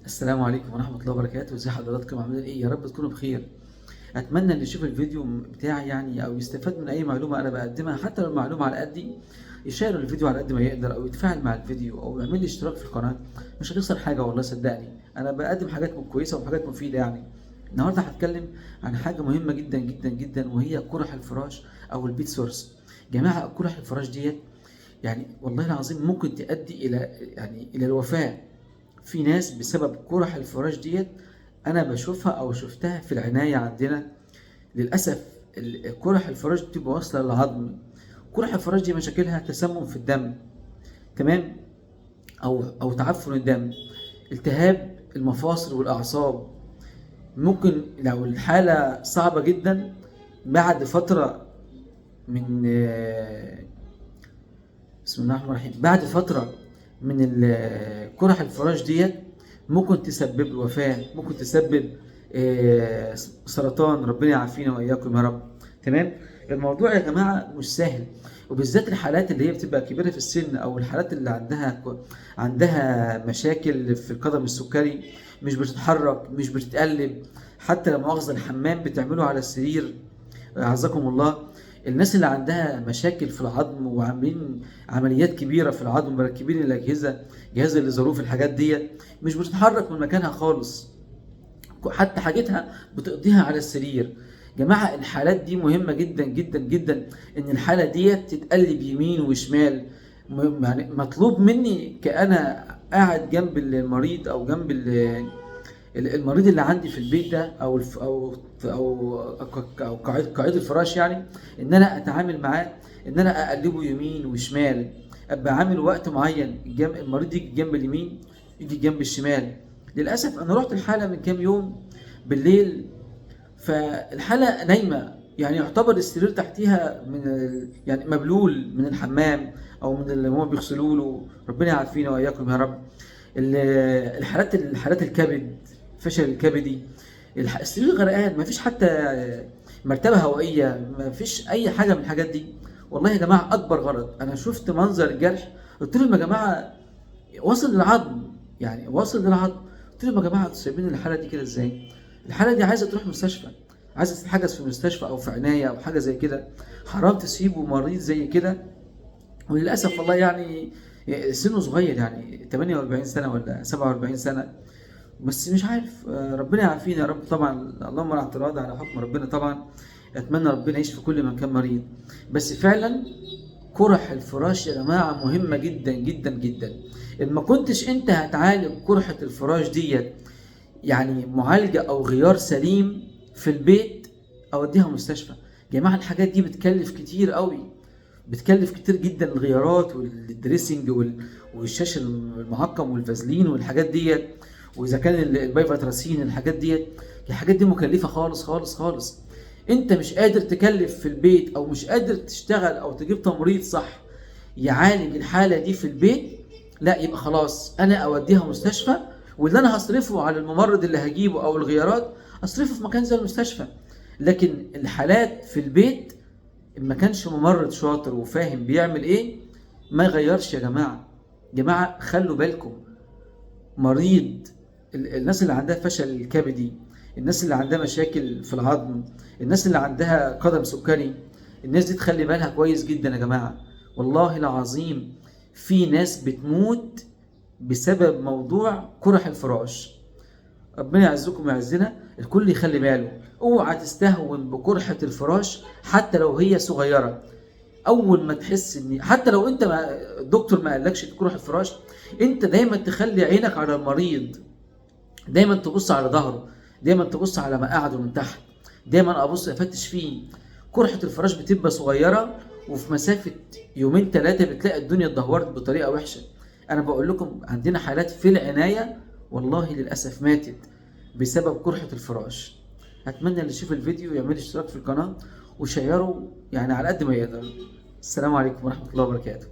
السلام عليكم ورحمة الله وبركاته. ازي حضراتكم، عاملين ايه؟ يا رب تكونوا بخير. اتمنى اللي يشوف الفيديو بتاعي يعني او يستفاد من اي معلومة انا بقدمها، حتى لو المعلومة على قدي، يشير الفيديو على قد ما يقدر، او يتفاعل مع الفيديو، او يعمل لي اشتراك في القناة. مش هتخسر حاجة والله، صدقني انا بقدم حاجات كويسة وحاجات مفيدة. يعني النهارده هتكلم عن حاجة مهمة جدا جدا جدا، وهي قرح الفراش او ال bed sores. جماعة قرح الفراش ديت يعني والله العظيم ممكن تؤدي الى يعني الى الوفاة. في ناس بسبب قرح الفراش ديت انا بشوفها او شفتها في العناية عندنا، للاسف قرح الفراش دي بتبقى واصله للعظم. قرح الفراش دي مشاكلها تسمم في الدم، تمام، او تعفن الدم، التهاب المفاصل والاعصاب. ممكن لو الحالة صعبة جدا بعد فترة من بسم الله الرحمن الرحيم، بعد فترة من قرح الفراش ديت ممكن تسبب الوفاة، ممكن تسبب سرطان، ربنا يعافينا واياكم يا رب. تمام. الموضوع يا جماعة مش سهل، وبالذات الحالات اللي هي بتبقى كبيرة في السن، او الحالات اللي عندها مشاكل في القدم السكري، مش بتتحرك، مش بتتقلب، حتى لما مؤاخذة الحمام بتعمله على السرير، اعزكم الله. الناس اللي عندها مشاكل في العظم وعاملين عمليات كبيرة في العظم، مركبين الاجهزة، جهاز الظروف، الحاجات ديت مش بتتحرك من مكانها خالص، حتى حاجتها بتقضيها على السرير. جماعة الحالات دي مهمة جدا جدا جدا، ان الحالة ديت تتقلب يمين وشمال. يعني مطلوب مني كأنا قاعد جنب المريض او جنب المريض اللي عندي في البيت ده، او الف او او او قاعد الفراش، يعني ان انا اتعامل معاه، ان انا اقلبه يمين وشمال، ابقى عامل وقت معين المريض يجي جنب اليمين، يجي جنب الشمال. للاسف انا رحت الحالة من كام يوم بالليل، فالحاله نايمة، يعني يعتبر السرير تحتيها من يعني مبلول من الحمام او من اللي هم بيغسلوا له، ربنا يعافينا واياكم يا رب. الحالات الكبد، فشل الكبدي، السرير غرقان، مفيش حتى مرتبه هوائية، مفيش اي حاجة من الحاجات دي. والله يا جماعة اكبر غلط، انا شفت منظر الجرح، قلت لهم يا جماعة واصل للعظم، يعني واصل للعظم. قلت لهم يا جماعة انتوا سايبين الحالة دي كده ازاي؟ الحالة دي عايزه تروح مستشفى، عايزه تتحجز في مستشفى او في عناية او حاجة زي كده، حرام تسيبوا مريض زي كده. وللاسف والله يعني سنة صغير، يعني 48 سنة ولا 47 سنة، بس مش عارف، ربنا يعافينا يا رب. طبعا اللهم لا اعتراض على حكم ربنا، طبعا اتمنى ربنا يشفي كل من كان مريض، بس فعلا قرح الفراش يا جماعة مهمة جدا جدا جدا. ان ما كنتش انت هتعالج قرحة الفراش ديت يعني معالجة او غيار سليم في البيت، اوديها مستشفى. يا جماعة الحاجات دي بتكلف كتير قوي، بتكلف كتير جدا، الغيارات وال dressing والشاش المعقم والفازلين والحاجات ديت، واذا كان ال Bacitracin، الحاجات ديت، الحاجات دي مكلفة خالص خالص خالص. انت مش قادر تكلف في البيت، او مش قادر تشتغل او تجيب تمريض صح يعالج الحالة دي في البيت، لا يبقى خلاص انا اوديها مستشفى، واللي انا هصرفه على الممرض اللي هجيبه او الغيارات اصرفه في مكان زي المستشفى. لكن الحالات في البيت ما كانش ممرض شاطر وفاهم بيعمل ايه ما يغيرش. يا جماعة، جماعة خلوا بالكم، مريض الناس اللي عندها فشل كبدي، الناس اللي عندها مشاكل في العظم، الناس اللي عندها قدم سكري، الناس دي تخلي بالها كويس جدا يا جماعة. والله العظيم في ناس بتموت بسبب موضوع قرح الفراش. ربنا يعزكم ويعزنا، الكل يخلي باله، اوعى تستهون بقرحة الفراش حتى لو هي صغيرة. اول ما تحس ان حتى لو انت الدكتور ما قالكش قرح الفراش، انت دايما تخلي عينك على المريض، دايما تبص على ظهره، دايما تبص على مقعده من تحت، دايما ابص افتش فيه. قرحة الفراش بتبقى صغيرة، وفي مسافة يومين ثلاثة بتلاقي الدنيا اتدهورت بطريقة وحشة. انا بقول لكم عندنا حالات في العناية والله للأسف ماتت بسبب قرحة الفراش. أتمنى اللي يشوف الفيديو يعمل اشتراك في القناة وشيره يعني على قد ما يقدر. السلام عليكم ورحمة الله وبركاته.